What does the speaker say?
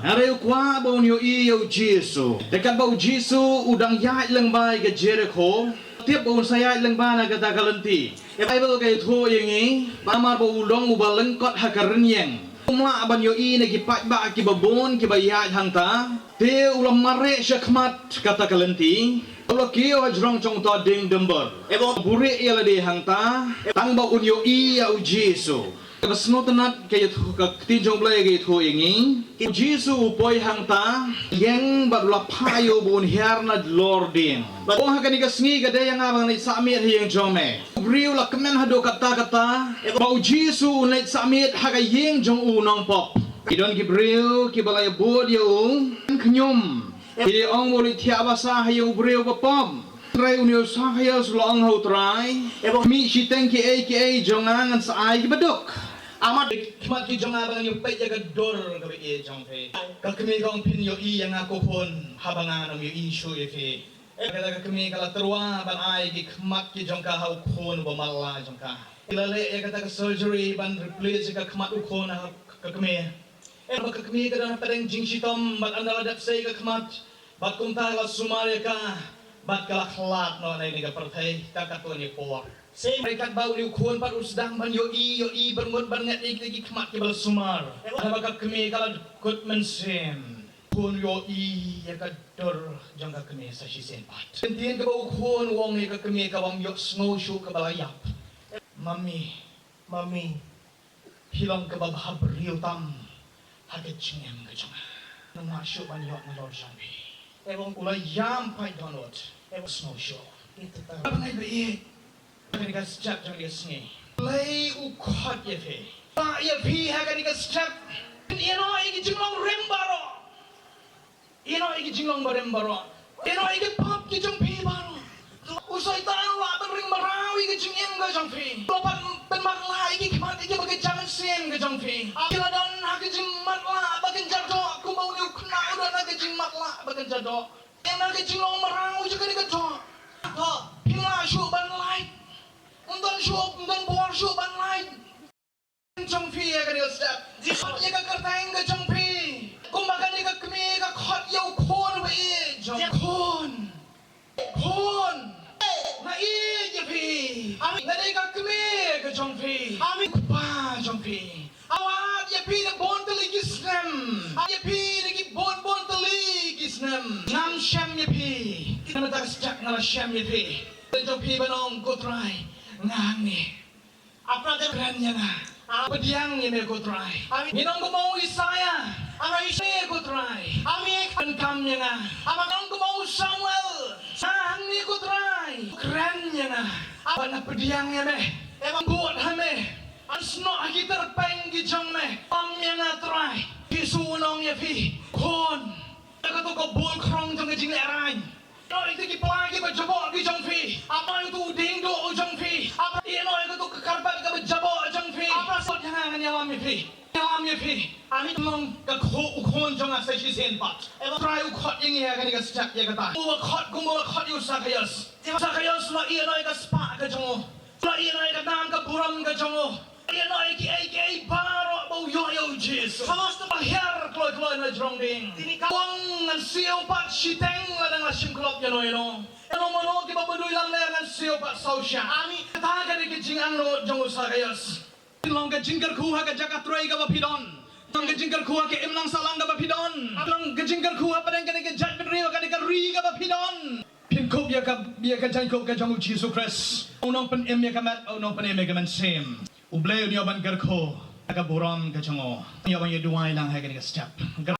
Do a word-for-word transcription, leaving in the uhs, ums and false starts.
Hynrei u kwah ba un ïohi ïa u Jisu. Te katba u Jisu u dang ïaid lyngba ïa ka Jerikho, tip ba un sa ïaid lyngba na kata ka lynti. Ka Baibl ka ïathuh ïa ngi, namar ba u long uba lyngkot ha ka rynïeng, um lah ban ïohi na ki paidbah kiba bun kiba ïaid hangta. Te u la mareh shakhmat kata ka lynti. U la kiew hajrong jong uta u dieng dumbur. Buhrieh ïa lade hangta, tang ba un ïohi ïa u Jisu. Kaba sngewtynnat ka ïathuh, ka ktien jong U Blei ka ïathuh ïa ngi. U Jisu u poi hangta ïeng bad u la phah ïa u ba un hiar na lor dieng. Bad ong ha kane ka sngi ka dei ïa nga ba ngan leit sah miet ha ïing jong me. U briew u la kmen haduh katta katta ba u Jisu un leit sah miet ha ka ïing jong u nongpop. Ki don ki briew kiba la ïabud ïa u, khñium. Ki ong ba u leit thiah basa ha ïing u briew ba pop. Hynrei une u Sakhios u la ong ha u Trai, mih shiteng kiei kiei jong nga ngan sa ai kiba duk. Amat khmat ki jong nga ba ngan ïa peit ïa ka dur kaba ïeit jong phi. Ka kmie ka ong phin ïohi ïa nga ko khun, haba nga ngam ïohi shuh ïa phi. Kata ka kmie ka la tyrwa ban ai ki khmat ki jong ka ha u khun uba matlah jong ka. Ki la leh ïa kata ka surgery ban replace ïa ka khmat u khun ha ka kmie. Haba ka kmie ka don hapdeng jingshitom bad ynda la dep sei ka khmat, bad kumta ka la sumar ïa ka, bad ka la khlad noh na kane ka pyrthei, tang katto katne por. Shisien katba une u khun pat u sdang ban ïohi, ïohi byrngut byrnget ïa ki khmat kiba la sumar. Haba ka kmie ka la kut mynsiem, khun u ïohi ïa ka dur jong ka kmie sa shisien pat. Ktien kaba u khun u ong ïa ka kmie kabym ïohsngew shuh kaba la ïap. Mummy, Mummy, phi long kaba bha briew tam ha ka jingim ka jong nga. Ngam lah shuh ban ïoh nalor jong phi. Te u la ïam pat dohnud, u ïohsngew shuh. Ïa kata. Bad nga ba ïeit, ha kane ka step jong ka sngi, U Blei u khot ïa phi. Ba ïa phi ha kane ka step. Ïa no ïa ki jinglong rim baroh. Ïa no ïa ki jinglong barim baroh. Ïa no ïa ki pop ki jong phi baroh. U Soitan u lah ban ring mraw ïa ki jingim ka jong phi. U lah ban pynmatlah ïa ki khmat ïa ki ba ki jong mynsiem ka jong phi. Ki la don ha ki jingmatlah ba kynja doh kumba une u khynnah u don ha ki jingmatlah ba kynja doh. Ïa na ki jinglong mraw jong kane ka doh. Phi lah shuh ban lait. Ym don shuh, ym don bor shuh ban lait. Jong phi ïa ka dei step. Jisat ïa ka kyrteng ka jong phi. Kumba kane ka kmie ka khot ïa u khun ba ïeit jong. Khun. Khun. Nga ïeit ïa phi. Nga dei ka kmie ka jong phi. Kpa jong phi. Nga wad ïa phi da bun tylli ki snem. Ïa phi da ki bun bun tylli ki snem. Ngam shem ïa phi. Namar kata ka step nga la shem ïa phi. Jong phi ban ong ko Trai. Nga hangne. Kren ïa nga. Pdiang ïa me ko Trai. Ngi ong kumba u Isaiah. Pdiang ko Trai. Pyndonkam ïa nga. Ngi ong kumba u Samuel. Hangne ko Trai. Kren ïa nga. Ba nga pdiang ïa me. Bud ha me. Snoh ha ki tyrpeng ki jong me. Pdiang ïa nga Trai. Jisu u ong ïa phi. Khun. Ïa kato ka bul khrong jong ka jinglehrain. Ïa no ïa ki pla kiba jaboh ki jong phi. Ïa no ïa uto u dieng duh u jong phi. Ïa no ïa kato ka carpet kaba jaboh jong phi. Sot ïa nga ngan ïalam ïa phi. Ïalam ïa phi. Ani long ka khuid u khun jong nga sa shisien pat. Trai u khot ïa ngi ha kane ka step ïa kata. U khot kumba u khot ïa u Sakhios. Sakhios u la ïeh noh ïa ka spah ka jong u. U la ïeh noh ïa ka nam ka burom ka jong u. Ïeh noh ïa kiei kiei baroh ba u ïoh ïa u Jisu. Ka hiar kloi kloi na jrong dieng. Tini ka wang ngan siew pat shiteng lada nga shim klop ïa no ïa no. Ïa no mano kiba badui lamler ngan siew pat saw shah. Kata ka dei ka jingangnud jong u Sakhios. Long ka jingkyrkhu ha ka jaka trei kaba phi don. Long ka jingkyrkhu ha ka imlang sahlang kaba phi don. Long ka jingkyrkhu hapdeng kane ka jaitbynriew, kane ka ri kaba phi don. Pynkup ïa ka, ïa ka jingkup ka jong u Jisu Khrist. U nongpynim ïa ka met, u nongpynim ïa ka mynsiem. U Blei un ïoh ban kyrkhu ha ka burom ka jong u. Ïoh ban ïa duwai lang ha kane ka step.